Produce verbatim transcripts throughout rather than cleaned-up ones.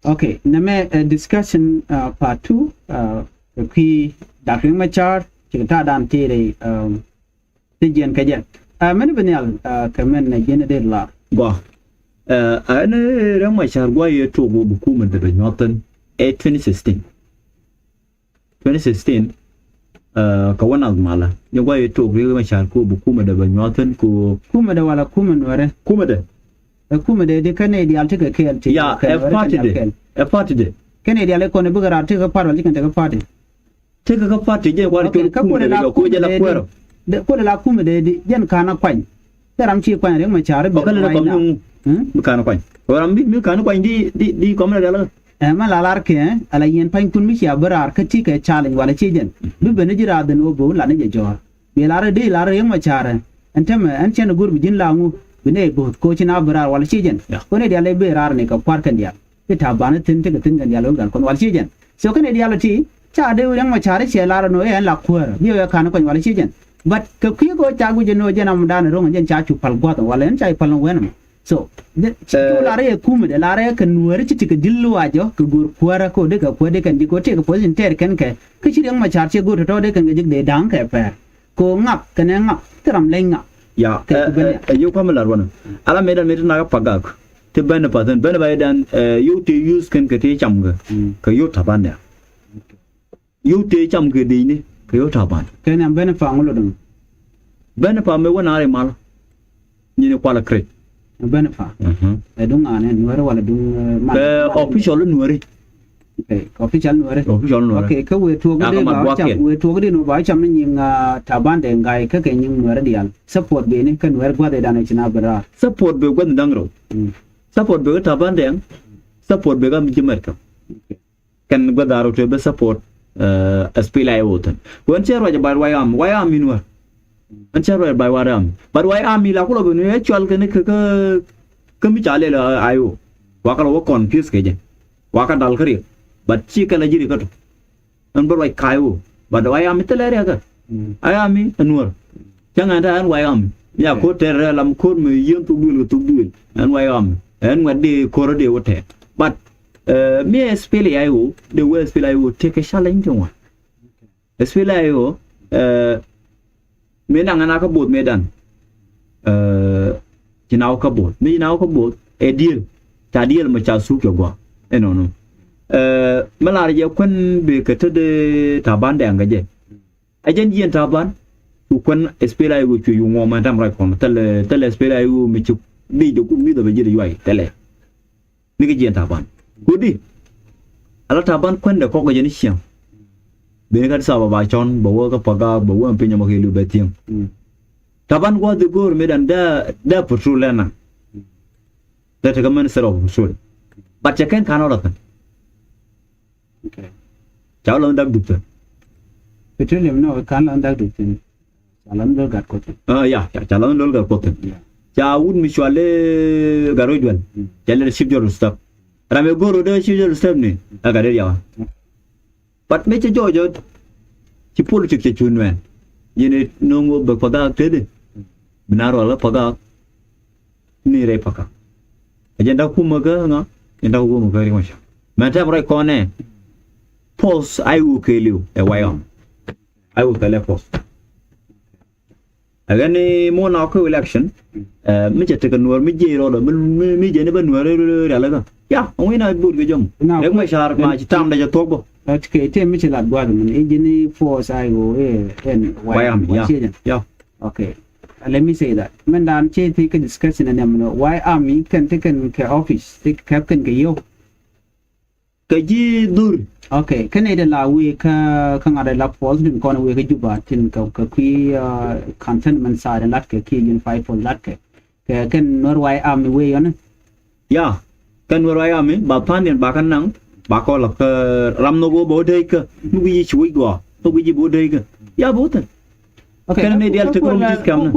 Ok, nɛmɛ ɛ discussion part two. Kɛ kui̱ Dak Riek Machar, cikɛ ta̱a̱ dan tëë rɛy ti jiɛn kɛ jɛ. Mɛn bi nhial kɛ mɛn jiɛn dee lar gua. Ɛn Riek Machar gua yɛ tok wä bi kumɛ dee bɛ nyuɔth thi̱n ɛ twenty sixteen. Twenty sixteen, kɛ wä nath malä ni gua yɛ tok Riek Machar ko bi kumɛ dee bɛ nyuɔth thi̱n ko. Kumɛ dee wala kumɛ Nuɛrɛ? Kumɛ dee. Ɛ kumɛ dee di kä nɛy diaal ti kɛ kɛɛl ti. Ya, ɛ party dee. Ɛ party dee. Kä nɛy diaal ɛ kɔn ɛ bikɛ raar ti kɛ party wala ti kɛn ti kɛ party. Ti kɛ kɛ party jɛ kuar col kumɛ dee, ko jɛ la kuɛɛrɔ. Kulɛ la kumɛ dee di jɛn ka̱n a kuany. Cɛ ram ci kuany Riek Machar bi kuany na. Mi ka̱n a kuany. Ram bi mi ka̱n a kuany di, di, di kɔmɛ dee diaal. Ɛ mɛ la lar kɛ ala yɛn pa̱nykun mi cia bi raar kä ti kɛ challenge wala ci jɛn bi ben ji̱ raar dhin wä bi wä lat ni jɛ jɔ̱ɔ̱r. Bi lar di lar Riek Machar ɛn tämɛ ɛn cɛn go̱r bi ji̱n la ŋu bi nɛ bo̱o̱th ko ci na bi raar wala ci jɛn. Ko nɛ diaal ɛ bi raar ni kɛ kua̱r kɛn diaal. Ti ta̱a̱ banä thi̱n ti kɛ thi̱n kɛn diaal wä gal kɔn wala ci jɛn. So kɛn diaal ti ca dee Riek Machar cɛ lar nɔ ɛ ɛn la kuäär bi wɛ ka̱n kɔny wala ci jɛn. But kɛ kui̱ ko ca guic ɛn nɔ jɛn am dan ro̱ŋ jɛn ca cu pal gua̱th wala ɛn ca cu pal nɔ wɛn mɔ. So ci cu lar yɛ kumɛ dee lar yɛ kɛ Nuääri ci ti kɛ dil luac jɔ kɛ go̱o̱r kuäärä ko dee kɛ kuäär dee kɛn ji̱ ko tëëk kɛ position tɛɛr kɛn kɛ kä ci Riek Machar ciɛ go̱o̱r tɔ̱tɔ̱ dee kɛn kɛ ji̱ dee da̱ŋ kɛ pɛɛr ko ŋak kɛnɛ ŋak ti ram leny ŋak. Ya, kɛ ku ben ya. Ɛ yio̱w kamɛ lar wanɛ ala mëë dan mëë ti nak kä Pagak ti ben pa thi̱n ben pa yɛ dan yio̱w ti use kɛn kɛ ti cam kɛ kɛ yio̱w Taban ya. Yio̱w tëë cam kɛ dëcni kɛ yio̱w Taban. Kɛ nhiam ben pa̱a̱ŋ wä lotdäŋ. Ben pa̱a̱ŋ mëë wä naar imal. Nyini kualɛ krec. Ben pa̱a̱ŋ. Ɛ duŋ ŋa̱a̱n ɛ Nuääri wala duŋ man? Kɛ official Nuääri. Ok, official Nuääri. Official Nuääri. Ok, kä wëë tuɔɔk di ba wä cam, wëë tuɔɔk di nu ba wä cam ni nyiŋ Taban Deng Gai kä kɛ nyiŋ Nuääri diaal. Support beni kä Nuääri gua̱th ɛ dan ɛ ci na ben raar. Support be gua̱th da̱ŋ rɛw. Support be kä Taban Deng. Support be kä mi ji̱ Mɛrkɛ. Kɛn gua̱th da̱r rɔ tuɛ bi support SPLA-IO thi̱n. Ku ɛn cɛ ruac ɛ bat White Army, White Army in wä. Ɛn cɛ ruac ɛ bat White Army. But White Army la kulɔ bi nuɛ cual kɛn kä kä mi ca lɛl IO. Wakä lɔ wä confuse kɛ jɛ. Wakä dal kä riɛk. But ci kɛn la ji̱ riɛk kä tɔ. Ɛn bä ruac ka̱a̱c wä. But White Army thilɛ riɛk kä. White Army ɛ Nuäär. Cäŋ ɛn ta̱a̱ ɛn White Army. Ya ko̱r tɛr rɛl am ko̱r mi yieen thuk duël kɛ thuk duël. Ɛn White Army. Ɛn ŋuɛt di ko̱r di wä tɛr. But mi SPLA-IO, di wee SPLA-IO tekɛ challenge ti ŋuan. SPLA-IO mi naŋ ɛn a kä both mëë dan. Ci na wä kä both. Mi ci na wä kä both ɛ diël. Ca diël mɛ ca thuk cɛ gua. Ɛnɔnɔ. Mi lar jɛ kuän bi kɛ tet di Taban Deng kɛ jɛ. Ɛ jɛn jiɛn Taban cu kuän SPLA-IO cu cu ŋuɔmɛ tam ruac kɔn thilɛ, thilɛ SPLA-IO mi ci bic dee ku mi̱th ɛ bɛ ji̱ dee yuay thilɛ. Ni kɛ jiɛn Taban kudi. Ala Taban kuän dee kɔk kɛ jɛ ni ciɛŋ. Beni kä Addis Ababa ba cɔn bɛ wä kä Pagak bɛ wä piny ɛmɔ kɛ liw bɛ thiäŋ. Taban gua̱th di go̱o̱r mi dan dee, dee patrol lɛn na. Dee tekɛ minister of patrol. But cɛ kɛn kan ɔ la thin. Ca wä lɔn dak dup thin. Petroleum nɔ kan lɔn dak dup thin. Ca lɔn dol gat kuɔth thin. Ah, ya, ca lɔn dol gat kuɔth thin. Ca wut mi cual i̱ gat rɔ juɛl. Ca lɛ chief judge staff. Ram i̱ go̱r rɔ dee chief judge staff ni a gat rɔ jawa. But mi cɛ jɔɔc ɔ ci politik cɛ cu nuɛɛn. Yɛn i̱ no̱o̱ŋ wä bɛ Pagak tëëdi. Bi na rual kä Pagak. Ni rɛy Pagak. Ɛ jɛn dak kumä kä ŋa? Jɛn dak kumä kä Riek Machar. Mɛn tɛm rɛy kɔnɛ. Force IO kɛɛliw ɛ White Army. IO kɛɛlɛ force. Ɛ ɣän ni muɔ̱ɔ̱n na kä election. Mi cɛ tekɛ Nuäär mi jiɛc rɔɔdɔ mi, mi, mi jɛ ni bä Nuäär rialikä. Ya ŋui̱n a bo̱o̱t kɛ jɔm. Riek Machar ma ci tamdɛ jɛ thuɔ̱k bä. Ɛ ti kɛ ti mi ci lat gua̱a̱th min i̱ ji̱n i̱ force IO ɛ ɛn White Army, ya. Ya. Okay. Let me say that. Mɛn dan cɛ ti kɛ discussion ɛn ɛmɛ nɔ. White Army kɛn ti kɛn kɛ office ti kɛ kɛn kɛ yio̱w. Kɛ ji̱ dhur. Okay. Kɛn i̱ dee la wee kä, kä ŋa̱t dee la force din kɔn wee kä Juba tin kɛ, kɛ kui̱ cantonment side lat kɛ kiɛ unified force lat kɛ. Kɛ kɛn Nuer White Army wee yɔni. Ya, kɛn Nuer White Army ba pa̱ndiɛn ba kä naŋ ba kɔ lɔ kä ram nhɔk wä ba wä dee kä mi wi̱i̱ ci wi̱c gɔaa mi wi̱i̱ ci ba wä dee kä. Ya ba wä thin. Okay, kɛn ni dial ti kä rom ji̱th kɛm ni.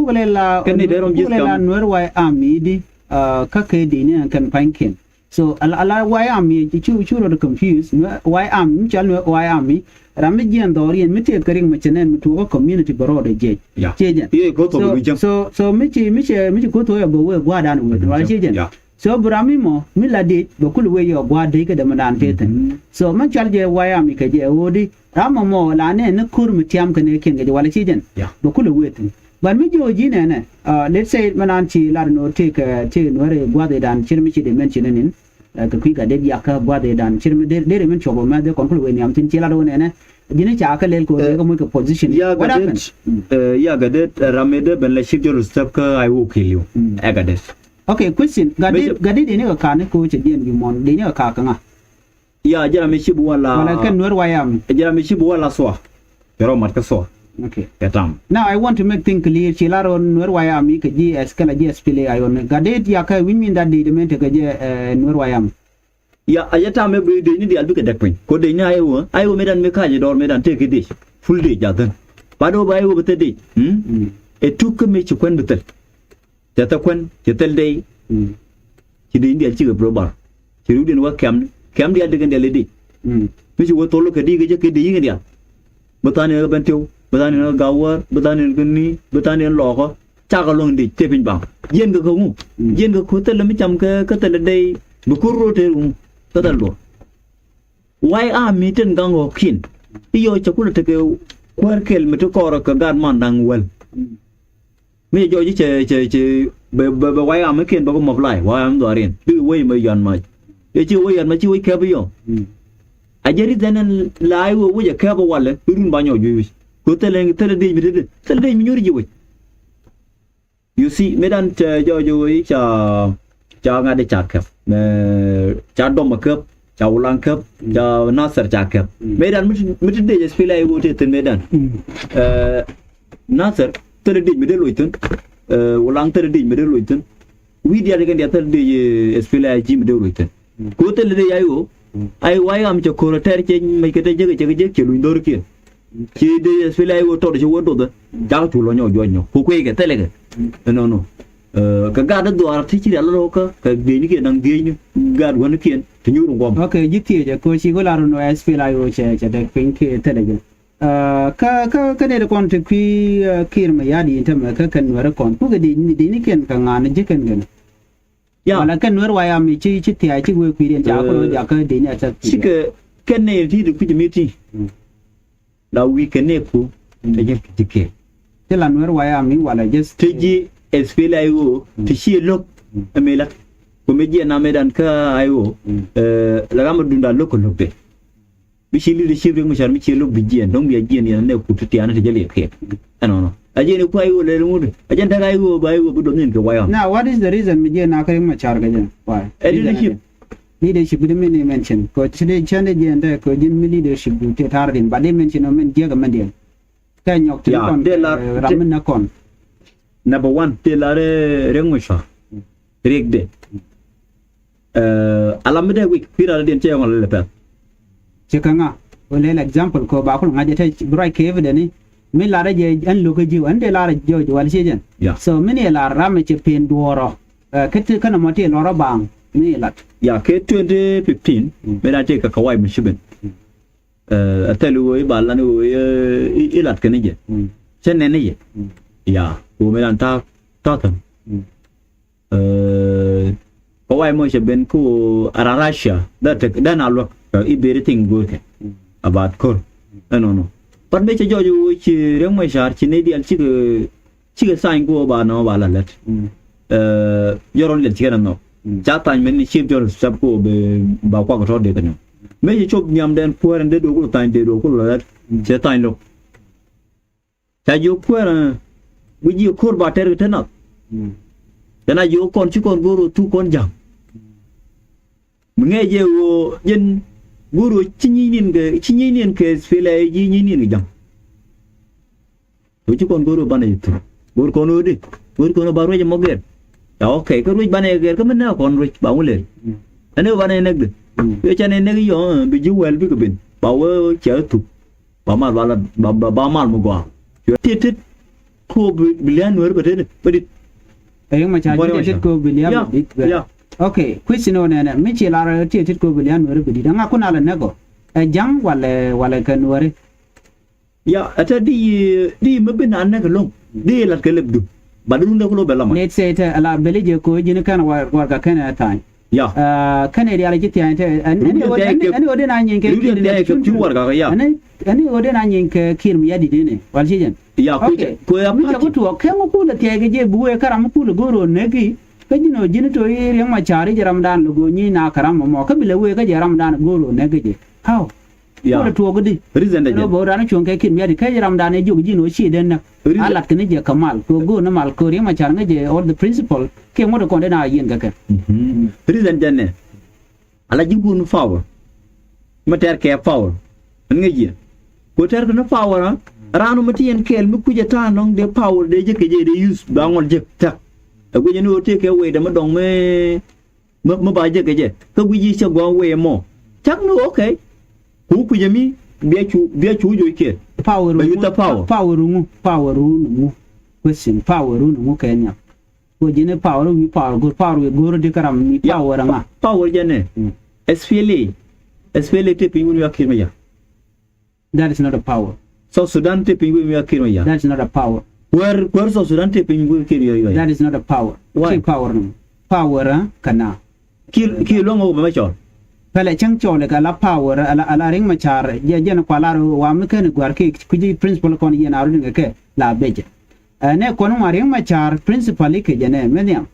Kɛn ni dee rom ji̱th kɛm. Nuer White Army di kä kɛ di ni kɛn pa̱nykiɛn. So ala, ala White Army ci cu, cu rɔ confuse. White Army mi cal Nuer White Army. Ram mi jiɛn dhɔriɛn mi tëë kä Riek Machar nɛn mi tuɔɔkä community bɛ rɔɔdɛ jiɛc. Ciɛ jɛn. So, so mi ci, mi ci, mi ci ko̱th wee bɛ wee gua̱a̱r dan wee wala ciɛ jɛn. So bi ram mi mɔ mi la dec bɛ kulɛ wee yɔ gua̱a̱r dec kä dämɛ daan tëë thi̱n. So mɛn cual jɛ White Army kɛ jɛ ɣöödi ram mɔ mɔ la nɛ ni ko̱r mi tiam kɛ ni kiɛn kɛ jɛ walɛ ci jɛn. Bɛ kulɛ wee thi̱n. But mi ji̱ ɣöö ji̱ nɛnɛ, let's say mɛn an ci lar ni ɣöö tëë kɛ tëë nuɛri gua̱a̱r dec daan cir mi ci dee mɛn ci ni nin. Kɛ kui̱ gat dee biak kä gua̱a̱th ëëdan cir mi der der min cuɔp mɛ dhɛ kɔn kulɛ wee nhiam thin ci lat wä nɛnɛ. Ji̱n ca kä lɛl kɛ wä dee kä muc kɛ position. Ya gat det, ya gat det, ram mi dee ben la cip jɔl step kä I O kiliw. Ɛ gat det. Okay, question. Gat det, gat det dee ni kɛ ka̱n ni ko cɛ diɛn bi mɔn dee ni kɛ ka̱ kä ŋa? Ya jɛ ram mi cip wala. Wala kɛ Nuer White Army. Jɛ ram mi cip wala sua. Kɛ rɔ mat kä sua. Okay. Kɛ tam. Now I want to make thing clear. Ci lar on Nuer White Army kɛ G S kɛ la G S P L A I O ni. Gat det ya kɛ wi̱ny min dat dec dee min tekɛ jɛ Nuer White Army. Ya a jɛ tam ɛ bi dec ni diaal bikɛ dɛk piny. Ko dec ni I O, I O mi dan mi ka̱c dɔɔr mi dan tëë kɛ dec. Full dec jathäŋ. Bat ɣöö ba I O bi thil dec. Ɛ tuk kä mi ci kuän bi thil. Cɛ thil kuän, cɛ thil dec. Ci dec diaal cikɛ bro bar. Ci riwdiɛn wä kɛm, kɛm diaal dikɛn diaal i̱ dec. Mi ci wä thol kɛ dec kɛ jɛ kɛ dec yikɛn diaal. Bi than in kɛ ben tiw, bi than in kɛ gaw wäär, bi than in kɛ ni, bi than in lɔɔkä. Cakɛ luäŋ dec tëë piny baŋ. Jiɛn kɛ kɛ ŋu. Jiɛn kɛ ku thilɛ mi cam kɛ kä thilɛ dec bi kur rot tëë ŋu. Kä thilɛ luɔr. White Army tin gaŋ ɣɔ̱kiɛn i̱ yɔ cɛ kulɛ tekɛ kuäär kɛl mi ti kɔrɛ kɛ gat man da̱ŋ wäl. Mi cɛ jɔɔc i̱ cɛ cɛ cɛ bɛ bɛ bɛ White Army kiɛn bɛ kɛ mɔp la̱a̱c White Army dhɔaariɛn bikɛ wec mɛ yɔ̱a̱n mac. Ëë ci wec yɔ̱a̱n mac ci wec kɛp i̱ yɔ. A jɛ ri dhɛn ɛn la I O wec ɛ kɛp ɛ walɛ bi run ba nyɔk juec wi̱c. Kɛ thilɛ thilɛ dec mi te dee thilɛ dec mi nyuur ji̱ wec. You see, mi dan cɛ jɔɔc ɣöö i̱ ca ca ŋa̱t i̱ ca kɛp. Mɛ ca dɔm ɛ kɛp, ca wulaŋ kɛp, ca Nasir ca kɛp. Mi dan mi ti dec ɛ spil a i̱ ɣöö te thi̱n mi dan. Nasir thilɛ dec mi dee loc thi̱n. Wulaŋ thilɛ dec mi dee loc thi̱n. Wi̱i̱ diaal kɛn diaal thilɛ dec ɛ spil a ji̱ mi dee loc thi̱n. Ku thilɛ dec a i̱ ɣöö a i̱ wa i̱ ɣam cɛ ko̱r ɛ tɛr cɛ mec kɛ te jek ɛ cɛ kɛ jek cɛ luny dho̱rkiɛn. Ci dee SPLA-IO tɔt ci wä dothɛ. Cakɛ cu lɔ nyɔk juɔc nyɔk ku kueckɛ thilɛ kɛ. Ɛnɔnɔ. Kɛ gat dee dhuaar ti ci rial rɔ kä kɛ dhiecnikiɛn da̱ŋ dhiecni gat wänikiɛn ti nyuur in guɔm. Okay, ji̱ thiecɛ ko ci wä lar nɔ SPLA-IO cɛ cɛ dek piny kiɛ thilɛ jɛ. Kä kä kä nɛy ti kɔn ti kui̱ Kiir Mayardit in tämɛ kä kɛn Nuɛri kɔn kukɛ dhiecnikiɛn kɛ ŋa̱n ji̱ kɛn kɛn. Ya. Wala kɛn Nuɛr White Army ci ci thia̱a̱c ci wee kui̱diɛn ca kɔn jakä dec ni a ca thia̱a̱c. Cikɛ kɛn nɛy ti ti kui̱c mi ti. La wi̱i̱ kɛ nɛɛku. Te jɛ ti kɛ. Ti la Nuɛr White Army wala just. Te ji̱ SPLA-IO ti ci lo̱k. Ɛmɛ la. Kɔmɛ jiɛ na mɛ dan kä IO. La ram a dunda lo̱k kɛ lo̱k de. Bi ci leadership Riek Machar mi ci lo̱k bi jiɛn dɔ̱ŋ bia jiɛn yɛn nɛ kut ti tiaani ti jɛ liɛp kiɛ. Ɛnɔnɔ a jiɛn i̱ kuay ɣöö lɛr ŋut a jɛn tɛk ay ɣöö ba ay ɣöö bi dɔ̱ŋ nyin kɛ way ɣɔn. Now what is the reason mi jiɛn na kä Riek Machar kɛ jɛn? Why? Ɛ leadership. Leadership bi di min i̱ mention kɛ ci di cɛn di jiɛn tɛ kɛ ji̱n mi leadership du ti tar din ba di mention ɔ min jiɛk ɛ min diɛn. Kɛ nyɔk ti kɔn ram mi nɛ kɔn. Number one ti lar Riek Machar. Riek de. Ala mi dee wi̱c kui̱ ral diɛn cɛ ŋɔl lɛ pɛth. Ci kä ŋa wä lɛl example kɔ ba kul ŋa̱c jɛ te bi ruac kee bi deni. Mi lar jɛ ɛn lo̱k ji̱ ɛn dee lar jɔc wal ci jɛn. So mi ni lar ram ci pen duɔrɔ. Kä ti kä nɔmɔ ti lɔrɔ baŋ mi ni lat. Ya kɛ twenty fifteen mi ran ti kɛ kɛ wac mi ci ben. Ɛ thil i̱ ɣöö i̱ ba lan i̱ ɣöö i̱ lat kɛn i̱ jɛ. Cä nɛn i̱ jɛ. Ya ɣöö mi ran ta̱a̱ ta̱a̱ thän. Kä wa̱i̱ mɔ cɛ ben kä ɣöö a ran Russia dee tek dee na luäk i̱ beri thing go̱o̱rkɛ. About ko̱r ɛnɔnɔ. But mëë cɛ jɔɔc ɣöö ci Riek Machar ci nɛy diaal cikɛ Cikɛ thany ku ba nɔ ba la lät. Jɔrɔ lät cikɛ na nhɔk. Ca thany mɛn ni cip jɔrɔ sɛp ku ba kuak tɔ dee kɛ nyɔ. Mëë ci cop nhiam dɛn kuäär in dee dok ku thany dee dok ku la lät. Cɛ thany lok. Ca jiök kuäär in bi jiɛ ko̱r ba tɛr kɛ te nath. Tɛn a jiök kɔn ci kɔn go̱r ɣöö thuk kɔn ja̱ŋ. Mi ŋɛɛ jɛ ɣöö jɛn go̱o̱r ɣöö ci nyic ni̱n kɛ ci nyic ni̱n kɛ SPLA-IG nyic ni̱n kɛ ja̱ŋ. Ɣöö ci kɔn go̱o̱r ɣöö banɛ jɛ thuk go̱o̱r kɔn ɣöö di go̱o̱r kɔn ɣöö ba ruec ɛmɔ gɛr. Ya okay kä ruec banɛ jɛ gɛr kä mi nɛɛk kɔn ruec ba wä lɛl. Ɛn ɣöö banɛ jɛ nɛk di. Ɣöö canɛ nɛk yɔ̱ɔ̱ŋ bi ji̱ wɛl bikɛ ben ba wee cɛ thuk. Ba mal ba la ba mal mi gɔaa. Cuɛ tit tit ko bi lian nuɛri bɛ tit bɛ dit. Ɛ yäŋ ma ca tit tit ko bi lian bɛ dit bɛ. Okay, question ɔ nɛnɛ mi ci lar tit tit ko bi lian nuɛri bɛ dit aŋa kun ala nɛk ɔ. Ɛ ja̱ŋ walɛ walɛ kɛ nuɛri. Ya ɛ tɛ di di mi bi na nɛk loŋ di lat kɛ lɛp dum. But run de kulo bɛ lɔma. Let's say te ala beli je ko jini kan war war ka kene tany. Ya. Kene dial ji tian te. Ani odi na nyin ke kir de na chun war ka ya. Ani odi na nyin ke kir mi yadi dine. Wal chi jen. Ya ko ko ya. Mi ko to ke mo kula te ge je buwe karam kula goro negi. Ke jino jini to yi riang ma chari jaram dan lugo nyi na karam mo ke bile we ke jaram dan goro negi je. How? Kɔn tuɔɔk di. Reason de jɛ. Bä ran cuɔ̱ŋ kɛ kir miadi kä ram dan ɛ jiök ji̱n ɔ ci den näk. A lat kɛ ni jɛ kɛ mal kɛ go̱o̱n ni mal kɛ ri̱ŋ ma car ŋäc jɛ all the principle kiɛ ŋuɔ̱t kɔn den a yieen kɛ kɛ. Reason jɛ nɛ ala ji̱ gun power. Mi tɛr kɛ power ɛn ŋäc jɛ. Kɛ tɛr kɛ ni power a ran mi ti yɛn kɛɛl mi kucɛ ta̱a̱ nɔŋ dee power dee jɛ kɛ jɛ dee use ba ŋuɔl jɛ tɛk. Ɛ guic ni ɣöö tëëkɛ wecdɛ mi dɔ̱ŋ mi mi mi ba jek kɛ jɛ kä guic yi cɛ gɔ̱a̱ŋ wee mɔ. Cak ni okay. Ku kui̱c ɛmi bia cu bia cu joc kiɛ. Power bɛ yuth ɛ power. Power ŋu power ŋu ŋu. Question power ŋu ŋu kɛ nyam. Ku ji̱n power wi power go̱r power wi go̱r di karam mi power ŋa. Power jɛ nɛ. SPLA. SPLA te piny wun wi akir mi ya. That is not a power. South Sudan te piny wi̱i̱ wi̱i̱ a kir ma ya. That is not a power. Kuäär kuäär South Sudan te piny wi̱i̱ kir yɔy yɔy. That is not a power. Why? Ci power num. Power a kana. Kir kir luɔŋ ɔ bɛ mɛ cɔl. Pɛlɛ cäŋ cɔl ka la power a la a la riŋ ma car jɛ jɛn kua lar wa mi kɛn guar ki kuji principle kɔn yɛn a rudin kɛ la bɛjɛ. Ɛ nɛ kɔn ŋuan riɛŋ ma ca̱r principal ikɛ jɛ nɛ mɛ nhiam.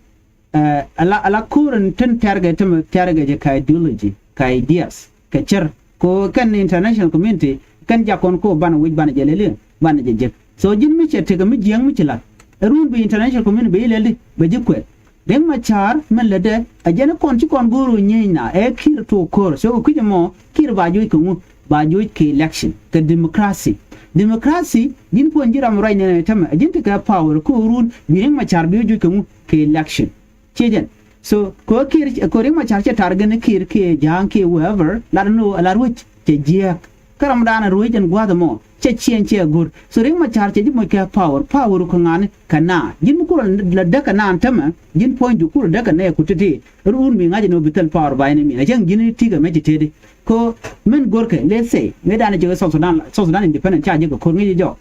Ɛ ala ala ko̱r in tin tɛrgɛ ti mi tɛrgɛ jɛ ka ideology ka ideas kɛ cär ko kɛn international community kɛn jakɔn ko banɛ wi̱c banɛ jɛ lɛli banɛ jɛ jek. So ji̱n mi cɛ tekɛ mi jiɛŋ mi ci lat ɛ run bi international community bi ilɛli bɛ ji̱ kuɛl. Riɛŋ ma ca̱r min lätdɛ ɛ jɛn kɔn ci kɔn go̱o̱r wu nyieny na ɛ kir tuɔɔk ko̱r so kɛ kui̱c ɛmɔ kir ba juɔc kɛ ŋu. Ba juɔc kɛ election kɛ democracy. Democracy ji̱n puɔ̱ny ji̱ ram ruac nɛn ɛ tämɛ ji̱n ti kɛ power kä run bi riŋ ma car bi juɔc kɛ ŋu kɛ election. Ciɛ jɛn so kɛ kir kɛ riŋ ma car cɛ tar gɛn kir kiɛ ja̱a̱ŋ kiɛ whoever lar ni lar ruec cɛ jiɛɛk. Kä ram dan ruec ɛn gua̱th ɛmɔ cɛ ciɛn cɛ go̱r so riŋ ma car cɛ ji̱ moc kɛ power power kɛ ŋa̱ni kɛ na ji̱n mi kur la däk kɛ na tämɛ ji̱n puɔ̱ny du kur däk kɛ nɛ ku titi. Run mi ŋa̱c ni wä bi thil power by any means. Acäŋ ji̱n ti kɛ mɛ ci teti. Ko min go̱rkɛ let's say mëë danɛ jek South Sudan, South Sudan independent ca jek kɛ ko̱r ŋi̱c jɔk.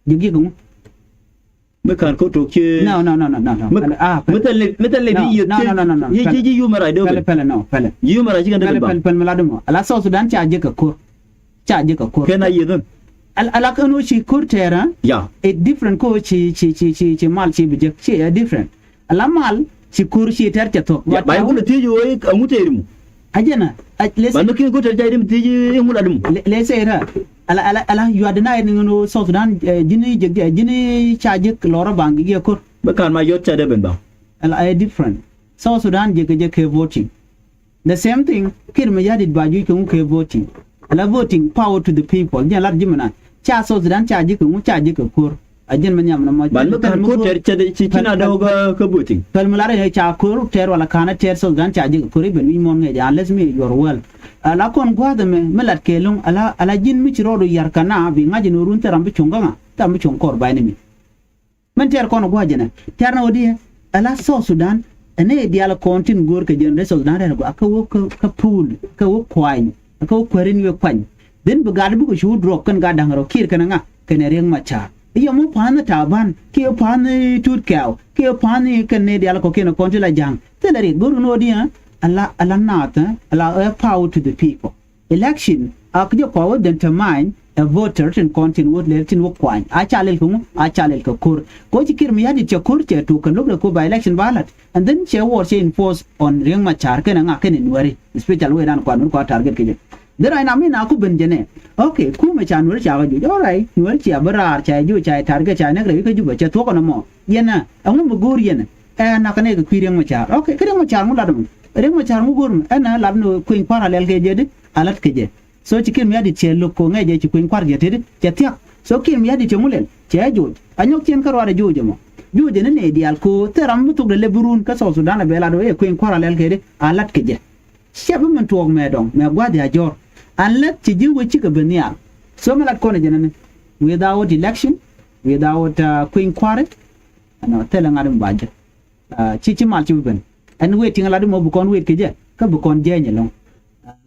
Jek jek ŋu? Mi ka̱n ko̱r tok ci. No no no no no no. Mi thil lip mi thil lip yi yek ci ci human right dee. Pɛlɛ pɛlɛ no pɛlɛ. Human right ci kɛn dee. Pɛlɛ pɛlɛ pɛlɛ mi la dum. Ala South Sudan ca jek kɛ ko̱r. Ca jek kɛ ko̱r. Kɛn a yek. Ala kɛn wä ci ko̱r tɛɛr. Ya. It different ko ci ci ci ci mal ci bi jek ci a different. Ala mal ci ko̱r ci tɛr cɛ thuɔ̱k. Ba yɛ kun thiec wee aŋu tɛɛr mu. Ajɛn a. Ba ni kin ko̱r tɛr ca rim thiec iŋu la dim. Lɛ sɛ ra. Ala ala ala yuat na ni ŋun South Sudan ji̱n ji̱n ca jek lɔrɔ baŋ gi giɛ ko̱r. Bä kan ma yɔt ca dee ben ba. Ala a different. South Sudan jek jek kɛ voting. The same thing kir mi yadit ba juc kɛ ŋu kɛ voting. Ala voting power to the people jɛn lat ji̱ mi na ca South Sudan ca ji̱ kɛ ŋu ca ji̱ kɛ ko̱r. A jɛn mi nhiam ni mɔ. Ban mi ka̱n ko̱r tɛr cɛ ci ci na dɔw kä buting. Päl mi lar in ca ko̱r tɛr wala ka̱n a tɛr South Sudan ca ji̱ kɛ ko̱r iben wi̱c muɔ̱n ŋiɛc unless mi yuɔr wäl. Ala kɔn gua̱a̱th ɛmɛ mi lat kɛ lo̱ŋ ala ala ji̱n mi ci rɔɔd wi̱i̱ yar kɛ na bi ŋa̱c in wä run thil ram bi cuŋ kä ŋa thil ram bi cuŋ kɔr ba̱ny ni mi. Min tɛr kɔn gua̱a̱c ɛnɛ tɛr ni wä diɛ. Ala South Sudan ɛn i̱ diaal kɔn tin go̱o̱r kɛ jɛn rɛy South Sudan rɛl gua̱a̱ kä wä kä pool kä wä kuany kä wä kuärin wä kuany. Dhin bi gat bikɛ cu drop kɛn gat da̱ŋ rɔ kir kɛn ŋa kɛn riɛk ma ca̱a̱r. I̱ yɛ mu pa̱a̱n ni Taban kiɛ pa̱a̱n ni Tut Kɛɛw kiɛ pa̱a̱n ni kɛn ni diaal kɔkiɛn kɔn ti la ja̱ŋ thilɛ riɛk go̱o̱r ni wä diɛ. Ala ala naath ala ɛ power to the people. Election a kä jɛ kɔak wä determine ɛ voter tin kɔn tin wä lɛl tin wä kuany a ca lɛl kɛ ŋu a ca lɛl kɛ ko̱r. Kɛ wä ci kir mi ya̱t dit cɛ ko̱r cɛ tuk kɛ lo̱k dɛ ko̱ ba election ballot and then cɛ war cɛ enforce on Riek Machar kɛnɛ ŋa kɛnɛ Nuɛri especially wee dan kuan wä kua target kɛ jɛ. Dhi ray na mi na ku ben jɛ nɛ. Okay kumɛ ca Nuɛri ca kɛ juc all right Nuɛri cia bi raar ca juc ca target ca nɛk rɛy kä Juba cɛ thuɔk kɔn mɔ yɛn ɛ ɛŋu mi go̱o̱r yɛn ɛ. Ɛ nak kɛ nɛ kɛ kui̱ Riek Machar okay kä Riek Machar ŋu lat mɔ Riek Machar ŋu go̱o̱r mɔ ɛn ɛ lat ni kui̱ny kua̱r a lɛl kɛ jɛ di. A lat kɛ jɛ. So ci Kiir Mayardit cɛ lo̱k ko̱ŋɛ jɛ ci kueny kuar jɛ teti cɛ thiak. So Kiir Mayardit cɛ ŋu lɛl cɛ joc a nyɔk ciɛn kä ruaadɛ joc ɛmɔ. Joc ɛn ni nɛy diaal ko̱ thil ram mi thokdɛ lɛ bi run kä South Sudan a bɛ lat wee kueny kuar a lɛl kɛ di a lat kɛ jɛ. Cɛ bi min tuɔɔk mɛ dɔŋ mɛ gua̱a̱th ya jɔr. An lät ci ji̱ wec cikɛ ben nhial. So mɛ lat kɔn ɛ jɛ nɛni without election without kueny kuarɛ. Ɛnɔ thilɛ ŋa̱t mi ba jɛ. Ci ci mal ci bi ben ɛn wet tiŋ lat mɔ bi kɔn wet kɛ jɛ kä bi kɔn jɛɛny ɛlɔ̱ŋ.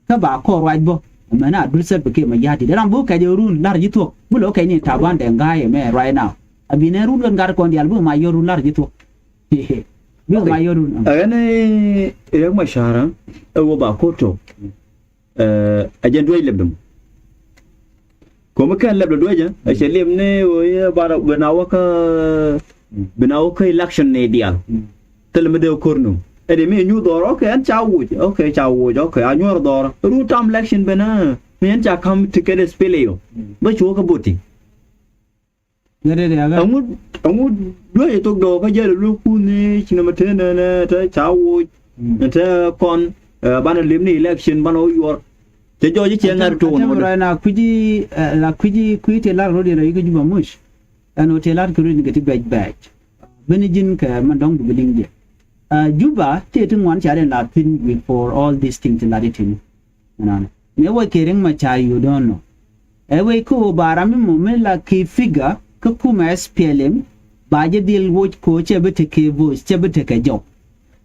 Kä ba kɔɔr ruac bä mɛn a dul Salva Kiir Mayardit ram bi kɛc run lar ji̱ thuɔ̱k bi lo̱k kɛc ni Taban Deng Gai mɛ right now. A bi nɛ run kɛn gat kɔn diaal bi ma yɔr run lar ji̱ thuɔ̱k. Bi ma yɔr run. Ɛ ɣän Riɛk Macar ɛ wä ba ko̱r tɔ̱. Ɛ jɛn duec lɛp däm. Ko̱mi kɛn lɛp dä duecä ɛ cɛ liɛp ni ɣöö yɛ ba bi na wä kä bi na wä kä election ni diaal. Thilɛ mi dee ko̱r ni ɛ dee mi nyuur dhɔr, okay, ɛn ca woc, okay, ca woc, okay, a nyuɔr dhɔr. Run tam election ben ɛ mi ɛn ca ka̱m ticket ɛ spele yɔ bä ci wä kä boti. Ŋädɛ dɛ ɣä. Ɛŋu, ɛŋu duec ɛ thok dɔɔk kä jɛl ɛ luek kun ni ci nɔmɔ te nɛnɛ te ca woc. Nɛ te kɔn ɛ banɛ lip ni election banɛ wä yuɔr. Cɛ jɔɔc i̱ ciɛ ŋa̱r tok nɔmɔ dɛ. Right now kui̱ci ɛ la kui̱ci kui̱ tëë lar ro̱diɛn rɛy kä Juba muc. Ɛn ɣöö tëë lar kɛ ro̱diɛn kɛ ti bɛc bɛc. Beni ji̱n kɛ mɛn dɔ̱ŋ du bi liŋ jiɛ. Ɛ Juba tëë ti ŋuan ca den la thi̱n before all this thing ti la di ti̱n. Nana. Mëë wec kɛ Riek Machar, you don't know. Ɛ wec kä ɣöö ba ram mi mɔ mi la key figure kä kumɛ S P L M, ba jɛ dhil woc kɛ ɣöö cɛ bi tekɛ voice, cɛ bi tekɛ jɔw.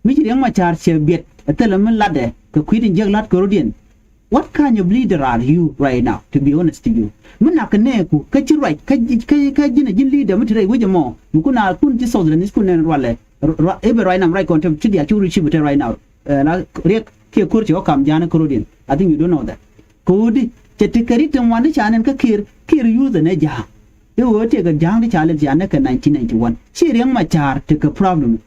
Mi ci Riek Machar cɛ biɛt ɛ thilɛ mi latdɛ kɛ kui̱ tin jiäk la̱t kɛ rɔ̱diɛn. What kind of leader are you right now, to be honest to you? Mi nak kɛ nɛɛku kä ci ruac kä, kä, kä ji̱n ɛ ji̱n leader mi te rɛy wec ɛmɔ mi kun a kun ci South Sudanese kun nɛn rualɛ. Even right now, right kɔn tem ci diaal ci wuri ci bi te right now. Ɛ la Riek kiɛ ko̱r ci ɣä kam ja̱a̱n kä rɔ̱diɛn. I think you don't know that. Kɛ ɣöö di cɛ ti kɛ ri ti ŋuan ti ca nɛn kä Kiir, Kiir use nɛ ja̱a̱ŋ. I̱ ɣöö tëëkɛ ja̱a̱ŋ ti ca lɛl ca nɛ kɛ nineteen ninety-one. Ci Riek Machar tekɛ problem.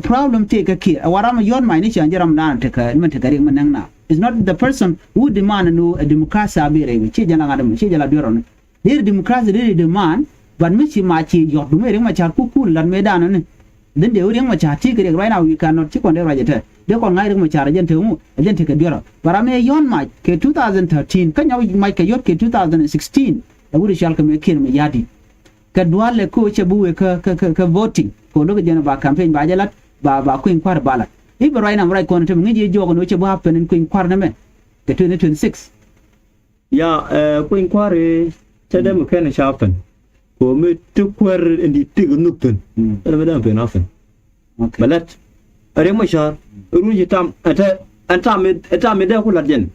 Problem tëëkɛ Kiir. Ɛ wa ram yɔ̱ɔ̱t mac ni ca ji̱ ram dan tekɛ, min tekɛ Riek mi nɛŋ na. It's not the person who demand ni ɣöö ɛ democracy a bi rɛy wi̱c. Ci jɛ la ŋa̱t ɛmɔ, ci jɛ la duer rɔni. Deri democracy deri demand, but mi ci mac ci yɔt, duŋ ɛ Riek Machar kukul lat mëë danɔ ni. Dhin dee wä Riek Machar ti kɛ Riek right now, you cannot ci kɔn dee ruac ɛ tɛ. Dee kɔn ŋa̱c Riek Machar ɛ jɛn te ŋu, ɛ jɛn te kɛ duer ɔ. But ram ɛ yɔn mac kɛ two thousand thirteen, kä nyɔk mac kɛ yɔt kɛ two thousand sixteen. Ɛ wut ɛ cɔal kɛ mëë Kiir Mayardit. Kɛ dual ɛ kä cɛ bi wee kä, kä, kä, kä voting. Kɛ wä lo̱k ɛ jɛn ba campaign ba jɛ lat, ba, ba kueny kua̱r ba lat. Even right now, right kɔn ɛ te mi ŋi̱c yɛ jɔɔk ɛn wä cɛ bi happen in kueny kua̱r ni mɛ. Kɛ twenty twenty-six. Ya, ɛ, kueny kua̱ri cä dee mi kɛn ca pɛn. Kɛ ɣöö mi ti kuäär in di tik nhuk thi̱n. Ɛn mi dee mi pen a pɛn. Bɛ lät. Ɛ Riek Machar run ci tam ɛ te ɛn tam mi, ɛ tam mi dee ku la̱t jɛn.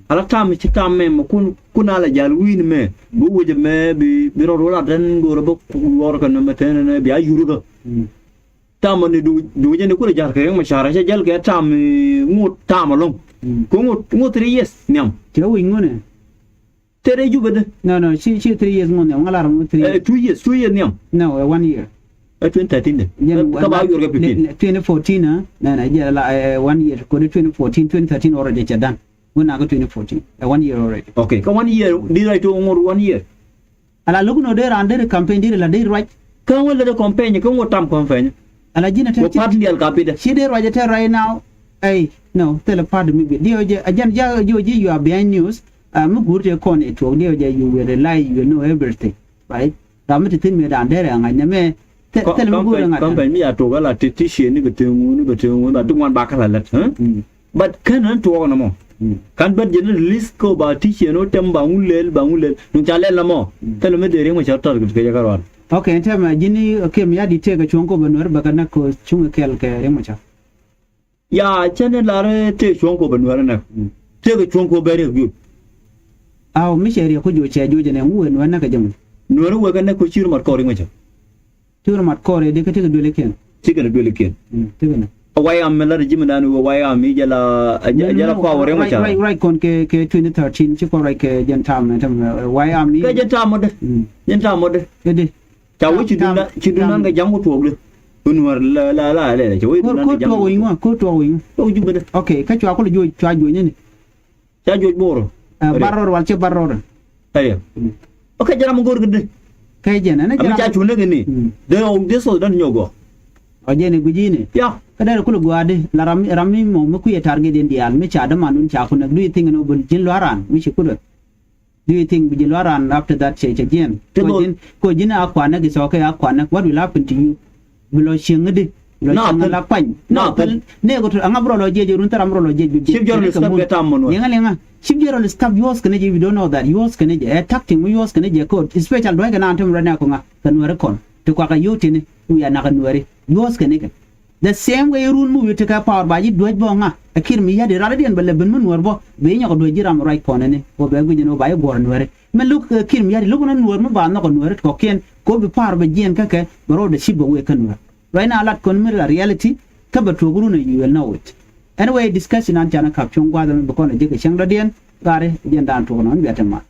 Ala tam mi ci tam mɛ mɛ kun, kun a la jal wi̱i̱n mɛ bi wec mɛ bi, bi rɔɔd wä la̱t ɛn go̱o̱rä bä kuɔɔr kɛ nɔmɛ tɛn ɛn bi a yur kä. Tam ni du, du jɛ ni kulɛ ja̱r kɛ Riek Machar cɛ jäl kɛ tam, eh, ŋot tam alɔŋ. Kɛ ŋot, ŋot three years nhiam. Cɛ wi̱c ŋot ni. Tëë rɛy Jubɛ dee. No, no, ci, ci three years ŋot nhiam. Ŋa lar ŋot three years. Eh, two years, two years nhiam. No, eh, one year. Eh, twenty thirteen dee. Kä ba yuɔr kɛ fifteen. Twenty fourteen, eh? Nɛ, nɛ, jɛ la, eh, one year. Kɛ twenty fourteen, twenty thirteen already cɛ done. Ŋot na kä twenty fourteen. Eh, one year already. Okay, kä one year, di rɛy to ŋot one year. Ala lo̱k nɔ dee raan deri campaign deri la deri ruac. Kä ŋot lɛ dee campaign, kä ŋot tam campaign. Ala ji̱n a te wä ci, party dial ka pidɛ. Ci dee ruac a te right now. Ey, no, thilɛ party mi bi. Diɛ wä jɛ, a jɛn ja ji̱ wä ji̱ you are behind news. A mi guur te kɔn ɛ tuɔɔk diɛ wä jɛ you will rely, you will know everything. Right? Ram mi te thi̱n mi daan dee rɛ ŋa̱c nɛ mɛ. Thilɛ mi guur ɛ ŋa̱c. Campaign mi ya tuɔɔk ala ti, ti cie ni kɛ te ŋun, ni kɛ te ŋun, ba ti ŋuan ba kä la lät. But kän ɣän tuɔɔk nɔmɔ. Kan bät jɛ ni release kä ba ti ciɛ ni wä tɛm ba ŋun lɛl, ba ŋun lɛl. Nuŋ ca lɛl nɔmɔ. Thilɛ mi dee Riek Machar tar kɛ jɛ kä ruan. Okay, ɛn tɛmɛ ji̱n ni Kiir Mayardit tëëkɛ cuɔ̱ŋ kɔ bɛ Nuɛr bɛ kɛ näk kɛ cuŋ kɛl kɛ Riek Machar. Ya cɛ ni lar tëë cuɔ̱ŋ kɔ bɛ Nuɛr näk. Tëëkɛ cuɔ̱ŋ kɔ bɛ Riek Jur. Aw mi cɛ Riek kä juɔc cɛ juɔc ɛn ɛ ŋu wee Nuɛr näk kɛ jɛ mɔ. Nuɛr wee kɛ näk kɛ Kiir mat kɔ Riek Machar. Ti wä mat kɔɔr ɛ di kä ti kɛ duel ikiɛn. Ti kɛ duel ikiɛn. Ti kɛ nɛ. Ɛ way am mi lat ji̱ mi dan ɛ way am mi jɛ la, jɛ la kɔa wä Riek Machar. Right, right kɔn kɛ, kɛ twenty thirteen ci kɔn right kɛ jɛn tam, tam, ɛ, way am mi. Kɛ jɛn tam mɔ dɛ. Jɛn tam mɔ dɛ. Kɛ di. Ca wä ci dun dan, ci dun dan kɛ ja̱ŋ wä tuɔɔk dɛ. Wä Nuɛr la, la, la, la, la, ca wä ci dun dan kɛ ja̱ŋ wä tuɔɔk. Kɛ tuɔɔk wi̱i̱ ŋuan, kɛ tuɔɔk wi̱i̱ ŋuan. Tuɔɔk ji̱ bä dɛ. Okay, kä cua kulɛ juɔc, cua juɔc ni ni. Ca juɔc Bor. Ɛ, bar rɔɔd wal cɛ bar rɔɔd. Ɛ. Ok, jɛ ram mi go̱o̱r kɛ dee. Kɛ jɛn ɛn jɛ ram mi ca cu näk ni. Dee ɣɔw dee South Sudan nyɔk gɔaa. Ɔ jɛn i̱ guic i̱ ni. Ya. Kä dee rɛ kulɛ gua̱a̱ di la ram, ram mi mɔ mi kui̱ ɛ target in diaal mi ca däman wun ca ku näk, do you think ni wä ben ji̱n lua̱a̱ raan mi ci kut ɛ? Do you think bi ji̱ lua̱a̱ raan after that cɛ, cɛ jiɛn? Kɔ ji̱n, kɔ ji̱n a kuanä gi sɔkɛ a kuanä. What will happen to you? Bi lɔ cieŋ ŋädi. Bi lɔ cieŋ la kuany. Nothing. Nɛ kɔ aŋa bi rɔ lɔ jiɛc run thäram bi rɔ lɔ jiɛc bi. Chief General Staff kɛ tam mɔ nuɔr. Liŋä liŋä. Chief General Staff yuɔth kɛ nɛ jɛ, if you don't know that, yuɔth kɛ nɛ jɛ. Ɛ tactic mi yuɔth kɛ nɛ jɛ kɔ. Especially duac kɛ naan tem rɔ nɛ kɔ ŋa kɛ nuɛri kɔn. Ti kuakä yio̱w tini wiaa nak kɛ nuɛri. Yuɔth kɛ nɛ kɛ. The same way run mi wi̱i̱ ti kɛ power ba ji̱ duäc bä ŋa. Ɛ Kiir Mayardit ɛ rat diɛn bɛ lɛ ben mi Nuäär bä. Bi nyɔk duäc ji̱ ram right kɔn ni. Wä bɛ guic ni wä ba ji̱ guɔ̱r Nuääri. Mi lo̱k, eh, Kiir Mayardit lo̱k ni Nuäär mi ba nhɔk ɛ Nuääri kɔkiɛn. Ko bi power bɛ jiɛn kä kɛ bɛ rɔɔdɛ cip bɛ wee kä Nuäär. Right now lat kɔn mi la reality. Kä bɛ tuɔk run ɛ, you will know it. Anyway, discussion an canɛ kap cuɔ̱ŋ gua̱a̱th ɛmɛ bi kɔn ɛ jek kɛ cäŋ dɔ̱diɛn. Gari jɛn daan tuɔk nɔn biatɛ mal.